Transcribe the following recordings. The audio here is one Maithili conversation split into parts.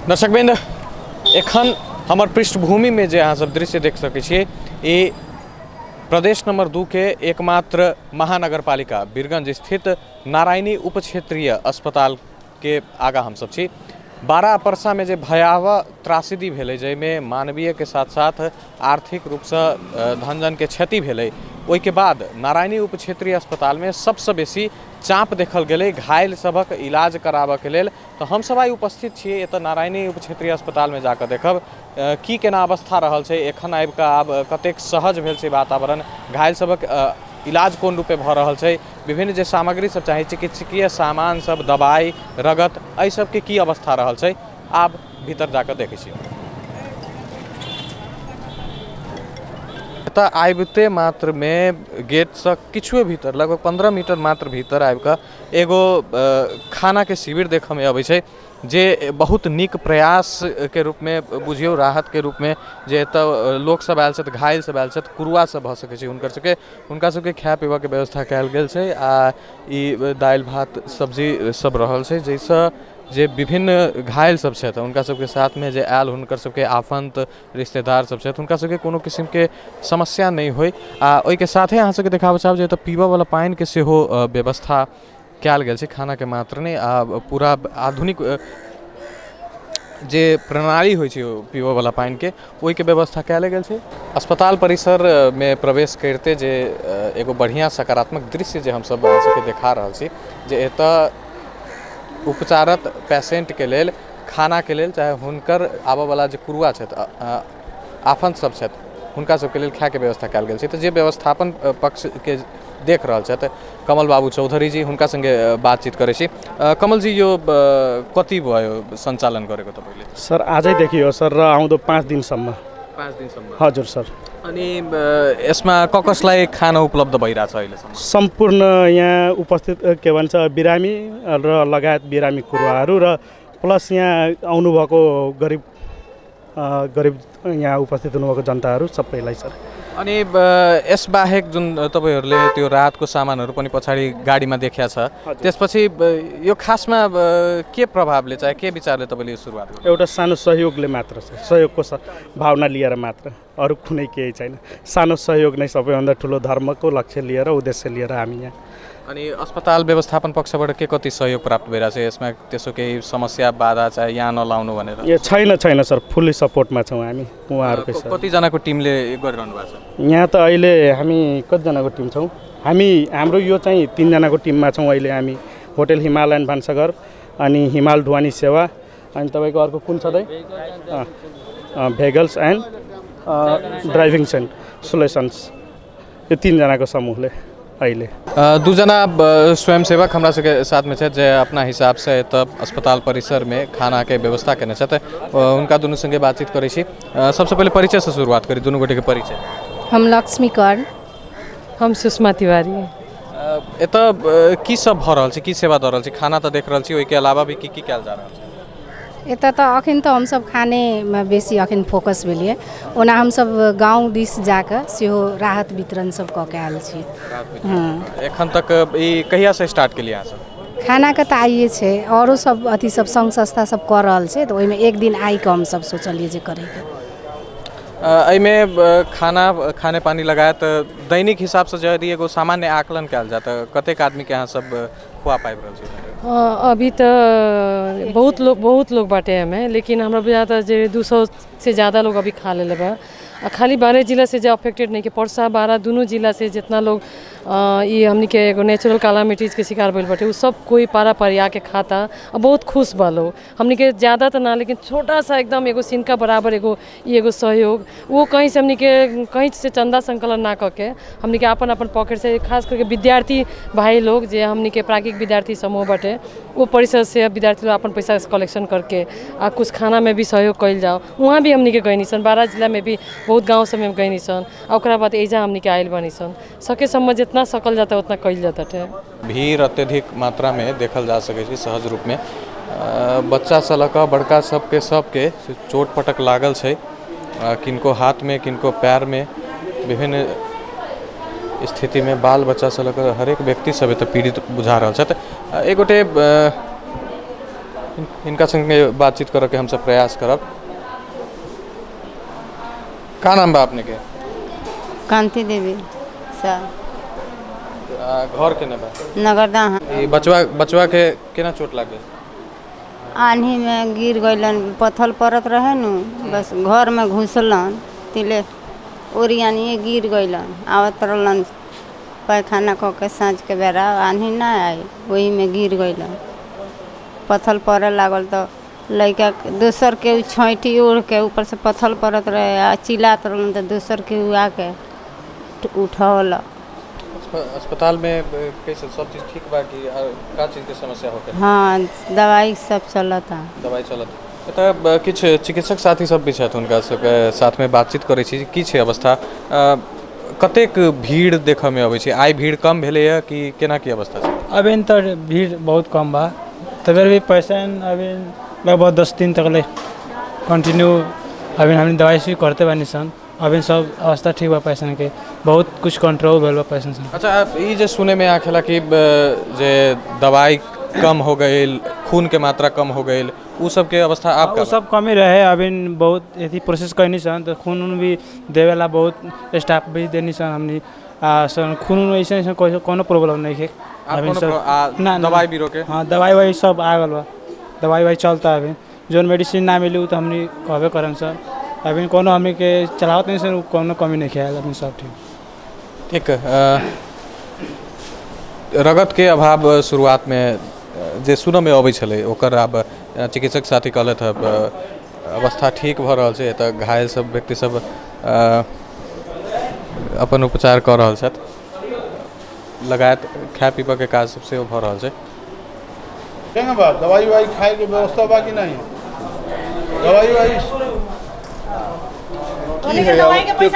दर्शकवृन्द, एखन हमर पृष्ठभूमिमे जे अहाँ सब दृश्य देख सकै छियै, ई प्रदेश नंबर 2 के एकमात्र महानगरपालिका वीरगंज स्थित नारायणी उप क्षेत्रीय अस्पताल के आगा हम सब छी। 12 परसा में जे भयावह त्रासदी भेलै, जाहिमे मानवीय के साथ साथ आर्थिक रूपसँ धनजन के क्षति भेलै, ओहिके बाद नारायणी उप क्षेत्रीय अस्पताल में सबसँ बेसी चाप देखल गेलै घायल सभक इलाज कराबऽके लेल। तऽ हमसब आइ उपस्थित छियै एतऽ नारायणी उप क्षेत्रीय अस्पतालमे जाकऽ देखब की केना अवस्था रहल छै, एखन आबिकऽ आब कतेक सहज भेल छै वातावरण, घायल सभक इलाज कोन रूपे भऽ रहल छै, विभिन्न जे सामग्री सब चाही, चिकित्सकीय सामान सब, दवाई, रगत, एहि सबके की अवस्था रहल छै, आब भीतर जाकऽ देखै छी। एतऽ आबिते मात्रमे गेटसँ किछुए भीतर, लगभग 15 मीटर मात्र भीतर आबिकऽ एगो खानाके शिविर देखऽमे अबै छै, जे बहुत नीक प्रयासके रूपमे बुझियौ, राहतके रूपमे जे एतऽ लोकसब आयल छथि, घायल सब आयल छथि, कुरुआ सब भऽ सकै छै हुनका सबके खाय पीबऽके व्यवस्था कयल गेल छै। आ ई दालि भात सब्जी सब रहल छै, जाहिसँ जे विभिन्न घायल सब छथि हुनका सबके साथमे जे आयल हुनकर सबके आफन्त रिश्तेदार सब छथि, हुनका सबके कोनो किसिमके समस्या नहि होइ। आ ओहिके साथे अहाँ सबके देखाबऽ चाहब जे एतऽ पीबऽवला पानिके सेहो व्यवस्था कयल गेल छै, खानाके मात्र नहि, आ पूरा आधुनिक जे प्रणाली होइ छै पीबऽवला पानिके ओहिके व्यवस्था कयल गेल छै। अस्पताल परिसरमे प्रवेश करिते जे एगो बढ़िआँ सकारात्मक दृश्य जे हमसब अहाँ सबके देखा रहल छी, जे एतऽ उपचारत पेशेंटके लेल खानाके लेल, चाहे हुनकर आबऽवला जे कुरुआ छथि, आफन्त सब छथि, हुनका सबके लेल खायके व्यवस्था कयल गेल छै। तऽ जे व्यवस्थापन पक्षके देख रहल छथि कमल बाबू चौधरी जी, हुनका सँगे बातचीत करै छी। कमल जी, यो कति भयो सञ्चालन गरेको तपाईँले? सर आजैदेखि हो सर, र आउँदो 5 दिनसम्म। 5 दिनसम्म? हजुर सर। अनि यसमा कसलाई खाना उपलब्ध भइरहेछ अहिलेसम्म? सम्पूर्ण यहाँ उपस्थित के भन्छ बिरामी र लगायत बिरामी कुरुवाहरू र प्लस यहाँ आउनुभएको गरिब गरिब यहाँ उपस्थित हुनुभएको जनताहरू सबैलाई सर। अनि यसबाहेक जुन तपाईँहरूले त्यो राहतको सामानहरू पनि पछाडि गाडीमा देखिया छ, त्यसपछि यो खासमा के प्रभावले चाहे के विचारले तपाईँले यो सुरुवात गर्नु? एउटा सानो सहयोगले मात्र छ, सहयोगको भावना लिएर मात्र, अरू कुनै केही छैन। सानो सहयोग नै सबैभन्दा ठुलो धर्मको लक्ष्य लिएर, उद्देश्य लिएर हामी यहाँ। अनि अस्पताल व्यवस्थापन पक्षबाट के कति सहयोग प्राप्त भइरहेको छ यसमा? त्यसो केही समस्या बाधा चाहे यहाँ नलाउनु भनेर? ए छैन छैन सर, फुल्ली सपोर्टमा छौँ हामी उहाँहरूकै। सर कतिजनाको टिमले गरिरहनु भएको छ यहाँ? त अहिले हामी कतिजनाको टिम छौँ हामी, हाम्रो यो चाहिँ 3 जनाको टिममा छौँ अहिले हामी। होटल हिमालयन भान्साघर अनि हिमाल ढुवानी सेवा अनि तपाईँको अर्को कुन छ दाइ? भेगल्स एन्ड ड्राइभिङ सोल्युसन्स, यो 3 जनाको समूहले अहिले। 2 जना स्वयंसेवक हमरा सबके साथमे छथि जे अपना हिसाबसँ एतऽ अस्पताल परिसरमे खानाके व्यवस्था केने छथि, हुनका दुनू सङ्गे बातचीत करै छी। सबसँ पहिले परिचयसँ शुरुआत करी, दुनू गोटेके परिचय। हम लक्ष्मी कर्ण। हम सुषमा तिवारी। एतऽ की सब भऽ रहल छै, की सेवा दऽ रहल छै? खाना तऽ देख रहल छी, ओहिके अलावा भी की की कयल जा रहल छै एतऽ? तऽ अखन तऽ हमसब खानेमे बेसी अखन फोकस भेलियै, ओना हमसब गाँव दिस जाकऽ सेहो राहत वितरण सब कऽ के आयल छी। एखन तक ई कहियासँ स्टार्ट केलियै अहाँ सब? खानाके तऽ आइए छै, औरो सब अथी सब सङ्घ संस्था सब कऽ रहल छै, तऽ ओहिमे एक दिन आइके हमसब सोचलियै जे करैके। एहिमे खाना खाने पानी लगायत दैनिक हिसाबसँ यदि एगो सामान्य आकलन कयल जाय तऽ कतेक आदमीके अहाँ सब खुआ पाबि रहल छी? अभी तऽ बहुत लोग बाटे हमें, लेकिन हमरा बुझाता जे 200 से ज़्यादा लोग अभी खा ले बा। खाली 12 जिला से जो अफेक्टेड नहीं के, परसा 12 दोनों जिला से जितना लोग ये हमनी के एगो नेचुरल कैलामिटीज के शिकार भइल बाटे, उ सब कोई पारा पारी आके खाता और बहुत खुश बा लोग। हमनी के ज़्यादा तो ना, लेकिन छोटा सा एकदम एगो सिनका बराबर एगो एगो सहयोग, वो कहीं से हमनी के कहीं से चंदा संकलन ना करके हमनी के अपन अपन पॉकेट से, खास करके विद्यार्थी भाई लोग जे हमनी के प्राज्ञिक विद्यार्थी समूह बाटे, वो परिसर से विद्यार्थी लोग अपन पैसा कलेक्शन करके आ कुछ खाना में भी सहयोग कइल जाओ। वहाँ भी हमनी के गइनी सन, 12 जिला में भी बहुत गाँव सब में गइनी सन, ओकरा बाद एजा हमनी के आयल बनी सन। सके सम्म जितना सकल जाता उतना कइल जाता है। भीड़ अत्यधिक मात्रा में देखल जा सकै छै सहज रूप में। बच्चा से लऽ कऽ बड़का सबके सबके चोट पटक लागल छै, किनको हाथ में किनको पैर में, विभिन्न स्थिति में बाल बच्चा से लऽ कऽ हरेक व्यक्ति सब एतऽ पीड़ित बुझा रहल छथि। एक गोटे हिनका संगे बातचीत करऽ के हमसब प्रयास करब। का नाम बा अपने के? कांति देवी सर। घर केने बा? नगरदा। ई बचवा बचवा के केना चोट लाग गेल? आंधी में गिर गइलन, पत्थर पड़त रहे नु, बस घर में घुसलन तिले ओरियानिए गिर गइलन। आवत रहलन पैखाना क के साँझ के बेरा, आंधी ना आई वही में गिर गइलन। पत्थर पड़े लागल तो लड़का दोसर के छैटी ओढ़ के ऊपर से पत्थर पड़त रहे आ चिल्लात रहलन तो दोसर के आके उठौल। अस्पताल में कैसे सब चीज ठीक बा कि का चीज के समस्या होके? हाँ, दवाई सब चलता, दवाई चलत। एतऽ किछु चिकित्सक साथी सब भी छथि, हुनका सबके साथमे बातचीत करै छी की छै अवस्था, कतेक भीड़ देखऽमे अबै छै? आइ भीड़ कम भेलैए कि केना की अवस्था छै? अभी तऽ भीड़ बहुत कम बा, तब भी पेशेंट अभी लगभग 10 दिन तक ले कंटिन्यू अभी हमने दवाई सुई करते बानी सन। अभी सब अवस्था ठीक बा पेशेंट के, बहुत कुछ कंट्रोल भेल बा पेशेंट सन। अच्छा, ई जे सुने में आखेला कि जे दवाई कम हो गई, खून के मात्रा कम हो गई, उ सब के अवस्था आप? उ सब कमी रहे, अभी बहुत अथी प्रोसेस करनी सन तो खून उन भी देवेला बहुत स्टाफ भी देनी सन हमनी। आ सन खून उन ऐसे ऐसे कोनो प्रॉब्लम नहीं है अभी सब। ना दवाई भी रोके? हाँ, दवाई why सब आ गल बा, दवाई why चलता अभी। जोन मेडिसिन ना मिली तो हमनी कहबे करम सर। अभी कोनो हमनी के चलावत नहीं सर, कोनो कमी नहीं है अभी, सब ठीक ठीक। रगत के अभाव शुरुआत में जे सुनऽ में अबै छलै ओकर आब चिकित्सक साथी कहलथि हँ अवस्था ठीक भऽ रहल छै। एतऽ घायल सब व्यक्ति सब अपन उपचार कऽ रहल छथि, लगायत खाय पीबऽ के काज सब सेहो भऽ रहल छै। केना बा दवाई why खाए के व्यवस्था बा कि नहीं? दवाई why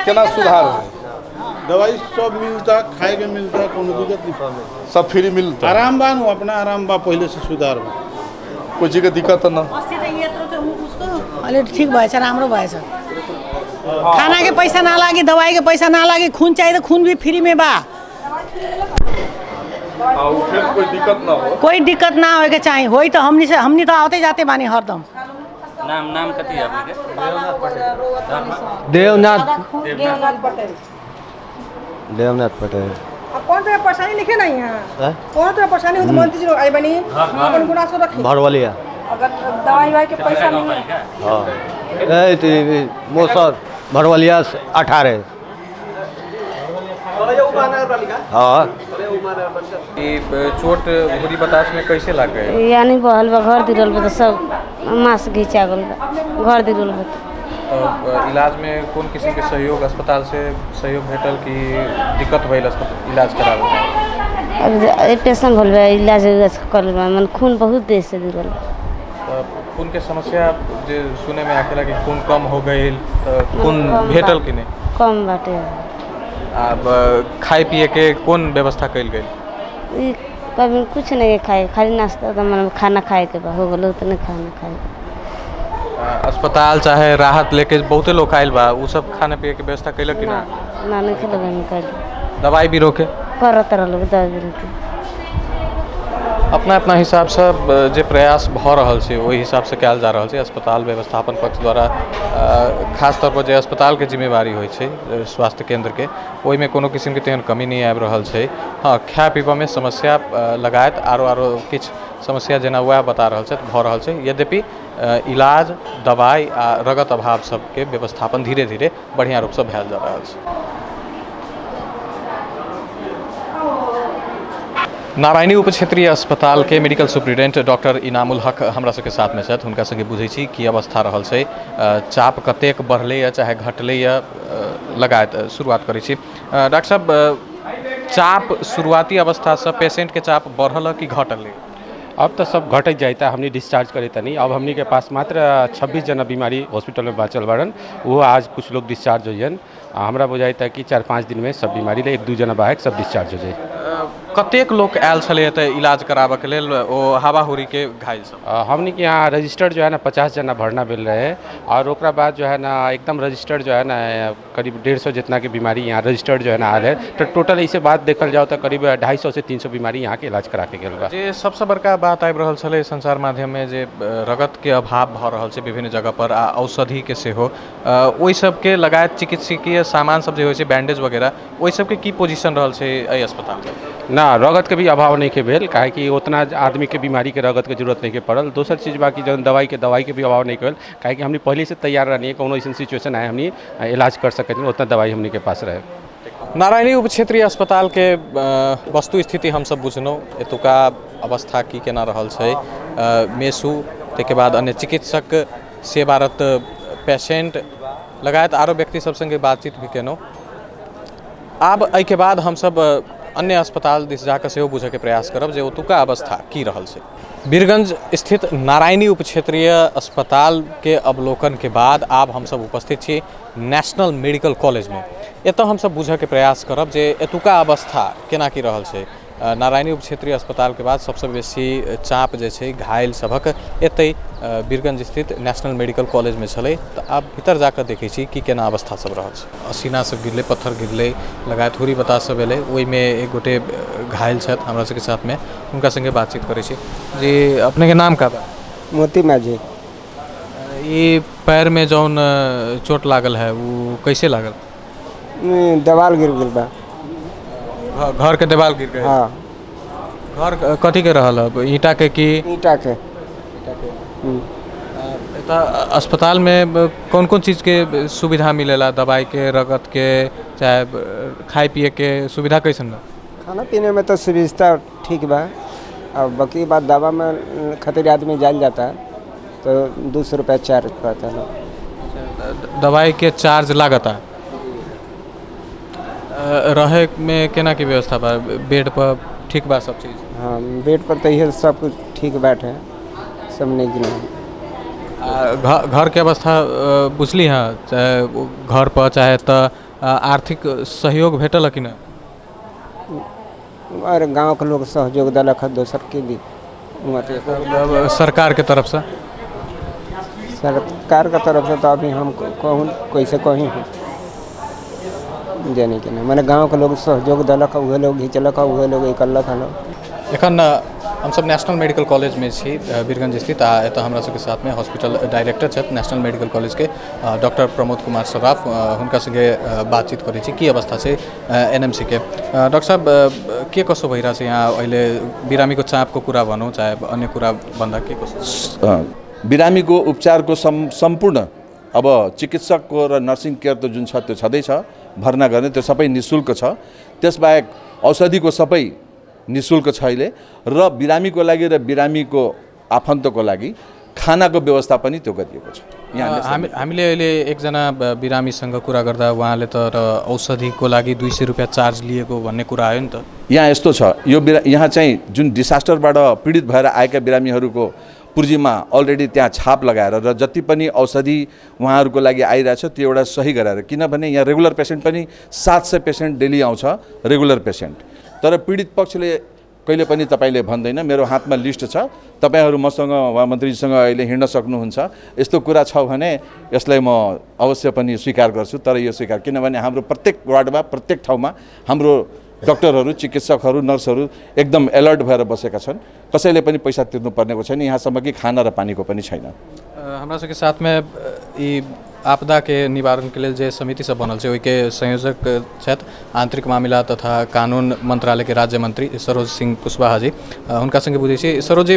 केना सुधार है? दवाई सब मिलता, खाए के मिलता, कोनो दिक्कत नहीं, सब फ्री मिलता। आराम बा नु, अपना आराम बा, पहले से सुधार बा, कोई चीज के दिक्कत ना। अलि ठीक भएछ, राम्रो भएछ। खाना के पैसा ना लागी, दवाई के पैसा ना लागी, खून चाहिए तो खून भी फ्री में बा। फिर कोई दिक्कत ना हो, कोई दिक्कत ना होए के चाहिए। होई तो हमनी से हमनी तो आते जाते बानी हरदम। नाम नाम कथी है अपने के? देवनाथ पटेल। देवनाथ पटेल। अब कौन तरह परेशानी लिखे नहीं है, कौन तरह परेशानी हो तो मंत्री जी लोग आई बनी अपन गुनासो रखी भरवलिया। अगर दवाई why के पैसा नहीं है। हां ए तो मोसर भरवलिया 18। हाँ, चोट भूरी बतास में कैसे लग गए? यानी बहल बा, घर दिरल बा, सब मांस घिचा गल बा, घर दिरल बा। तो इलाज में कौन किस्म के सहयोग अस्पताल से सहयोग भेटल कि दिक्कत भइल इलाज करावे में? अब ऑपरेशन भइल बा, इलाज करल बा, मन खून बहुत देर से दिरल। तो खून के समस्या जे सुने में आखेला कि खून कम हो गइल, तो खून भेटल कि नहीं? कम बाटे। अब खाए पिए के कौन व्यवस्था कइल गेल? कभी कुछ नहीं खाए, खाली नाश्ता तो मन खाना खाए के बा, हो गेल उतने खाना खाए। अस्पताल चाहे राहत लेके बहुते लोग आयल बा, उ सब खाना पिए के व्यवस्था कैलक कि ना? ना, नहीं खेलक हम कर। दवाई भी रोके करत रहल, दवाई भी रोके। अपना अपना हिसाबसँ जे प्रयास भऽ रहल छै ओहि हिसाबसँ कयल जा रहल छै। अस्पताल व्यवस्थापन पक्ष द्वारा खास तौर पर जे अस्पतालके जिम्मेवारी होइ छै स्वास्थ्य केन्द्रके, ओहिमे कोनो किसिमके तेहन कमी नहि आबि रहल छै। हँ, खाय पीबऽमे समस्या लगायत आरो आरो किछु समस्या जेना वएह बता रहल छथि भऽ रहल छै। यद्यपि इलाज, दवाइ आ रगत अभाव सबके व्यवस्थापन धीरे धीरे बढ़िआँ रूपसँ भेल जा रहल छै। नारायणी उपक्षेत्रीय अस्पताल के medical superintendent doctor Inamul Haq हमरा सबके साथमे छथि। हुनका सबके बुझै छी की अवस्था रहल छै, चाप कतेक बढ़लैए चाहे घटलैए लगायत शुरुआत करै छी। डॉक्टर साहब, चाप शुरुआती अवस्थासँ पेशेंटके चाप बढ़ल कि घटल? अब तो सब घटत जाता, हमनी डिस्चार्ज करे तनी। अब हमनी के पास मात्र 26 जना बीमारी हॉस्पिटल में बाँचल बाड़न, वो आज कुछ लोग डिस्चार्ज हो जान। हमरा बुझाता कि 4-5 दिन में सब बीमारी ले 1-2 जना बाहर सब डिस्चार्ज हो जाए। कतेक लोक आयल छलै एतऽ इलाज कराबऽके लेल ओ हावाहुरीके घायल सब? हमनी के यहाँ रजिस्टर्ड जो है ना 50 जना भरना भेल रहे और ओकरा बाद जो है ना एकदम रजिस्टर्ड जो है ना करीब 150 जितना के बीमारी यहाँ रजिस्टर्ड जो है ना आयल है। तो टोटल ऐसे बात देखल जाओ तो करीब 250 से 300 बीमारी यहाँ के इलाज करा के गेल बा। जे सबसे बड़का बात आबि रहल छलै संचार माध्यममे जे रगतके अभाव भऽ रहल छै विभिन्न जगह पर आ औषधिके सेहो, ओहि सबके लगायत चिकित्सकीय सामान सब जे होइ छै बैंडेज वगैरह ओहि सबके की पोजीशन रहल छै एहि अस्पतालमे? ना, रगत के भी अभाव नहीं के भेल, काहे कि उतना आदमी के बीमारी के रगत के जरूरत नहीं के पड़ल। दोसर चीज़ बाकी जौन दवाई के भी अभाव नहीं के भेल, काहे कि हमनी पहले से तैयार रहनी, कोनो ऐसन सिचुएशन आए हमनी इलाज कर सकते, उतना दवाई हमनी के पास रहे। नारायणी उप क्षेत्रीय अस्पताल के वस्तु स्थिति हम सब बुझलहुँ, एतुका अवस्था की केना रहल छै, मेसू ताहिके बाद अन्य चिकित्सक सेवारत पेशेंट लगायत आरो व्यक्ति सब संगे बातचीत भी केलहुँ। आब एहिके बाद हमसब अन्य अस्पताल दिस जाकऽ सेहो बुझऽके प्रयास करब जे ओतुका अवस्था की रहल छै। वीरगंज स्थित नारायणी उप क्षेत्रीय अस्पताल के अवलोकन के बाद आब हमसब उपस्थित छी नेशनल मेडिकल कॉलेजमे। एतऽ हमसब बुझऽके प्रयास करब जे एतुका अवस्था केना की रहल छै। नारायणी उप क्षेत्रीय अस्पताल के बाद सबसँ बेसी चाप जे छै घायल सभक एतै वीरगंज स्थित नेशनल मेडिकल कॉलेजमे छलै। तऽ आब भीतर जाकऽ देखै छी कि केना अवस्था सब रहल छै। असीना सब गिरलै, पत्थर गिरलै, लगायत हुरी बतास सब एलै, ओहिमे एक गोटे घायल छथि हमरा सबके साथमे, हुनका संगे बातचीत करै छी। जी, अपनेके नाम का बा? मोती माझी। ई पैरमे जौन चोट लागल है वो कैसे लागल? देवाल गिर गेल बा। घर के देवाल गिर गए? हाँ। घर कथी के रहल है, ईंटा के की? ईंटा के। अस्पताल में कौन कौन चीज़ के सुविधा मिलेला? दवाई के, रगत के, चाहे खाए पिए के सुविधा कैसन बा? खाना पीने में तो सुविधा ठीक बा, और बाकी बात दवा में खातिर आदमी जान जाता है तो 200 रुपया चार्ज पड़ता है। दवाई के चार्ज लागता? रहे में केना की व्यवस्था बा? बेड पर ठीक बा सब चीज़? हाँ, बेड पर तो यह सब कुछ ठीक बैठ है, सब नहीं गिना। घर के अवस्था बुझली? हाँ, चाहे घर पर चाहे तो आर्थिक सहयोग भेटल कि ना? और गांव के लोग सहयोग दिलक है, दोसर के दी सरकार के तरफ से? सरकार के तरफ से तो अभी हम कहूँ कैसे कहीं हूँ जाने के नहीं, मैंने गाँव के लोग सहयोग दिलक, उहे लोग घिंचलक, उहे लोग निकलक हन। एखन हमसब नेशनल मेडिकल कॉलेज में छी वीरगंज स्थित, आ एतऽ हमरा सबके साथमे हॉस्पिटल डायरेक्टर छथि नेशनल मेडिकल कॉलेज के डॉक्टर प्रमोद कुमार सराफ, हुनका संगे बातचीत करै छी की अवस्था छै एनएमसी के। डॉक्टर साहब, के कसो भइरहेको छ यहाँ अहिले बिरामीको चापको कुरा भनौँ चाहे अन्य कुरा भन्दा के कसो? बिरामीको उपचारको सम्पूर्ण अब चिकित्सकको र नर्सिङ केयर त जुन छ त्यो छँदैछ, भर्ना गर्ने त्यो सबै निःशुल्क छ, त्यसबाहेक औषधिको सबै निःशुल्क छ अहिले, र बिरामीको लागि र बिरामीको आफन्तको लागि खानाको व्यवस्था पनि त्यो गरिएको छ। यहाँ हामीले अहिले एकजना बिरामीसँग कुरा गर्दा उहाँले त औषधिको लागि 200 रुपियाँ चार्ज लिएको भन्ने कुरा आयो नि त। यहाँ यस्तो छ, यो यहाँ चाहिँ जुन डिसास्टरबाट पीडित भएर आएका बिरामीहरूको पुर्जीमा अलरेडी त्यहाँ छाप लगाएर र जति पनि औषधि उहाँहरूको लागि आइरहेछ त्यो एउटा सही गराएर, किनभने यहाँ रेगुलर पेसेन्ट पनि 700 पेसेन्ट डेली आउँछ रेगुलर पेसेन्ट, तर पीडित पक्षले कहिले पनि तपाईँले भन्दैन मेरो हातमा लिस्ट छ, तपाईँहरू मसँग वा मन्त्रीजीसँग अहिले हिँड्न सक्नुहुन्छ, यस्तो कुरा छ भने यसलाई म अवश्य पनि स्वीकार गर्छु। तर यो स्वीकार किनभने हाम्रो प्रत्येक वार्डमा प्रत्येक ठाउँमा हाम्रो डक्टरहरू, चिकित्सकहरू, नर्सहरू एकदम एलर्ट भएर बसेका छन्, कसैले पनि पैसा तिर्नुपर्नेको छैन, यहाँसम्म कि खाना र पानीको पनि छैन। हमरा सबके साथमे ई आपदा के निवारण के लेल जे समिति सब बनल छै ओहिके संयोजक छथि आंतरिक मामिला तथा कानून मंत्रालय के राज्य मंत्री सरोज सिंह कुशवाहा जी, हुनका संगे बुझै छी। सरोज जी,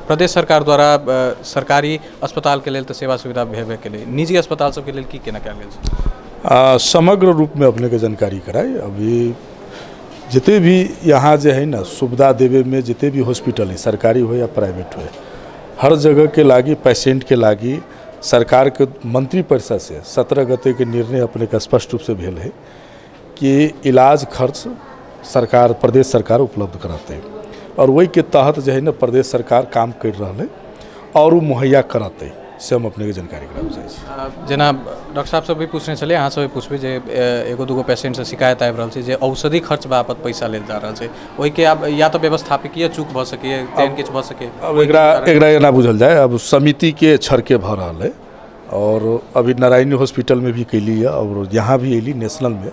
प्रदेश सरकार द्वारा सरकारी अस्पताल के लेल तऽ सेवा सुविधा भेबे के लिए, निजी अस्पताल सबके लेल की केना कयल गेल छै? समग्र रूप में अपने के जानकारी कराई। अभी जितने भी यहाँ जो है ना सुविधा देवे में जितने भी हॉस्पिटल है, सरकारी हो या प्राइवेट हो, हर जगह के लागी पेशेंट के लागी सरकार के मंत्री परिषद से 17 गते के निर्णय अपने का स्पष्ट रूप से भेल है कि इलाज खर्च सरकार प्रदेश सरकार उपलब्ध कराते हैं और वही के तहत जो है ना प्रदेश सरकार काम कर रहा है और वो मुहैया कराते। से हम अपनेके जानकारी कराबऽ चाहै छी। जेना डॉक्टर साहब सब भी पूछने छलै, अहाँ सब भी पूछबै जे एगो दूगो पेशेंटसँ शिकायत आबि रहल छै जे औषधि खर्च बापत पैसा लेल जा रहल छै, ओहिके आब या तऽ व्यवस्थापकीय चूक भऽ सकैए, तेहन किछु भऽ सकैए? अब एकरा एकरा एना बुझल जाय, अब समितिके छड़के भऽ रहल है और अभी नारायणी हॉस्पिटल में भी कैली है और यहाँ भी अयली नेशनल में,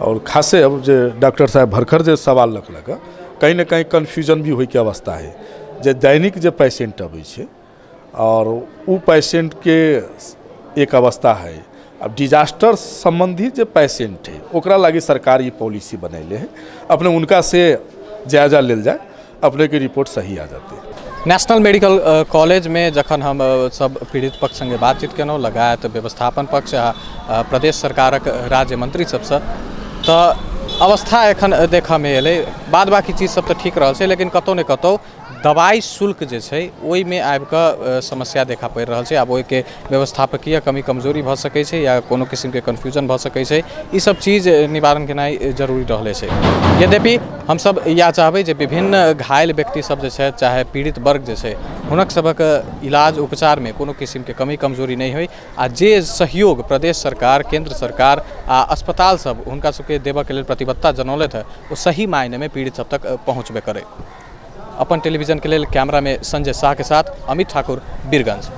और खासे अब जे डॉक्टर साहब भरखर जे सवाल रखलक कहीं ना कहीं कन्फ्यूजन भी होइके अवस्था है जे दैनिक जे पेशेंट अबै छै और उ पेशेंट के एक अवस्था है। अब डिजास्टर संबंधी जे पेशेंट है ओकरा लागी सरकार ये पॉलिसी बनैले है, अपने उनका से जायजा लेल जाए, अपने के रिपोर्ट सही आ जाते। नेशनल मेडिकल कॉलेज में जखन हम सब पीड़ित पक्ष संगे बातचीत केलहुँ, लगायत व्यवस्थापन पक्ष आ प्रदेश सरकारक राज्य मंत्री सबसँ, तऽ अवस्था एखन देखऽमे एलै। बाद बाकी चीज सब तऽ ठीक रहल छै, लेकिन कतहु ने कतहु दवाइ शुल्क जे छै ओहिमे आबिकऽ समस्या देखा पड़ि रहल छै। आब ओहिके व्यवस्थापकीय कमी कमजोरी भऽ सकै छै या कोनो किसिमके कन्फ्यूजन भऽ सकै छै, ई सब चीज निवारण केनाइ जरूरी रहले छै। यद्यपि हमसब इएह चाहबै जे विभिन्न घायल व्यक्ति सब जे छै चाहे पीड़ित वर्ग जे छै हुनक सबक इलाज उपचारमे कोनो किसिमके कमी कमजोरी नहि होइ, आ जे सहयोग प्रदेश सरकार, केंद्र सरकार आ अस्पताल सब हुनका सबके देबऽके लेल प्रतिबद्धता जनौलथि है ओ सही मायनेमे पीड़ित सब तक पहुँचबे करै। अपन टेलीविजन के लेल कैमरा में संजय शाह के साथ अमित ठाकुर, बीरगंज।